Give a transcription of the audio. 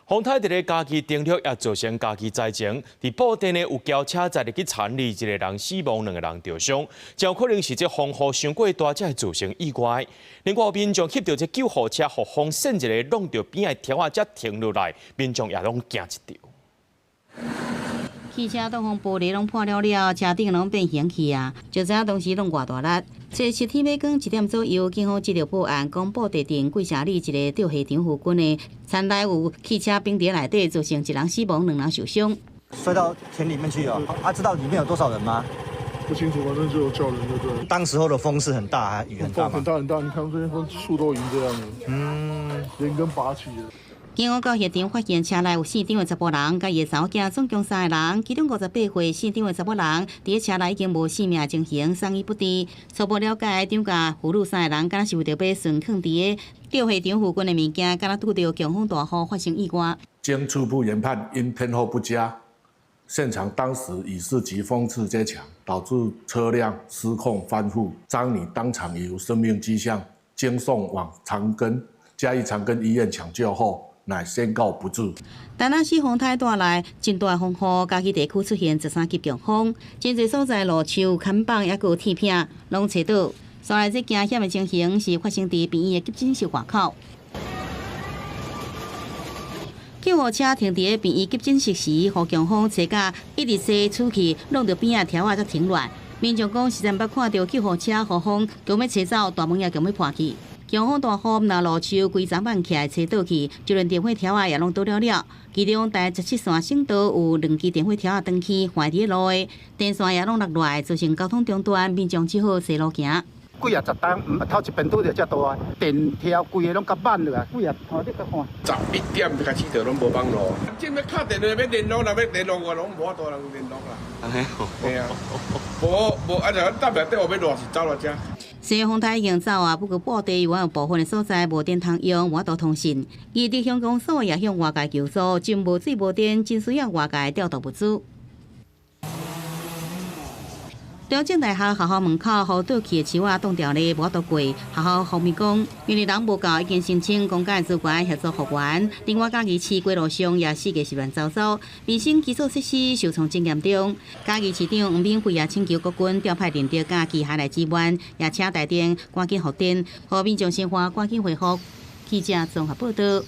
風颱佇咧嘉義登陸，也造成嘉義災情。佇布袋呢有轎車載入去田裡，一個人死亡，兩個人著傷，真有可能是這風雨傷過大，才會造成意外。另外，民眾翕著這救護車，予風扇一个弄著邊仔的柱仔，才停落來，民眾也攏驚一跳。汽車擋風玻璃攏破了了，車頂攏變形去啊！就知影當時攏偌大力。這七天欲光1點左右，警方接著報案，講布袋鎮桂城里一个吊貨場附近的田內有汽車冰佇內底，造成一人死亡，兩人受傷。摔到田裡面去哦！啊，知道裡面有多少人嗎？不清楚，反正就有叫人就對。當時候的風是很大，雨很大。很大很大，你看這邊風樹都已經這樣了，連根拔起了。警方到現場發現車內有死長的查埔人，佮伊的查某囝，總共三個人。其中58歲死長的查某人，佇咧車內已經無性命情形，送醫不治。初步了解，長佮婦女三個人，敢若是為著買存囥佇咧吊貨場附近的物件，敢若拄著強風大雨發生意外。經初步研判，因天候不佳，現場當時雨勢及風勢皆強，導致車輛失控翻覆，張女當場已無生命跡象，經送往長庚嘉義長庚醫院搶救後，乃宣告不治。台南市風颱帶來真大風雨，嘉義地區出現13級強風，真濟所在路樹、看板抑閣有鐵片攏吹倒。煞來這驚險的情形是發生佇病院的急診室外口。救護車停佇咧病院急診室時，予強風吹甲一直吹出去，弄著邊仔柱仔才停落來。民眾講，實在毋捌看著救護車予風強欲吹走，大門也強欲破去。強風大雨，毋但路樹規叢挽起來吹倒去，就連電火柱仔也攏倒了了。其中台17線省道有兩支電火柱仔斷去，橫佇咧路的電線也攏落落來，造成交通中斷，民眾只好踅路行。幾啊十冬，毋捌頭一遍拄著遮大，電柱規个攏共挽落來，幾啊頭你閣看。 11點就開始就攏無網路，正欲敲電話欲聯絡，若欲聯絡我攏無法度人聯絡啦。嘿啊，無無啊！就搭袂底，我欲賴是走來遮。雖然風颱已經走啊，不過布袋猶有部分的所在無電通用，無法度通訊。而佇鄉公所也向外界求助，真無水無電，真需要外界調度物資。中正大學學校門口，予倒去的樹仔擋牢咧，無法度過。學校方面講，因為人無夠，已經申請公家資源協助復原。另外，嘉義市街路上也四界是亂糟糟，民生基礎設施受創真嚴重。嘉義市長黃敏惠也請求國軍調派人力佮機械來支援，也請台電趕緊復電，予民眾生活趕緊恢復。記者綜合報導。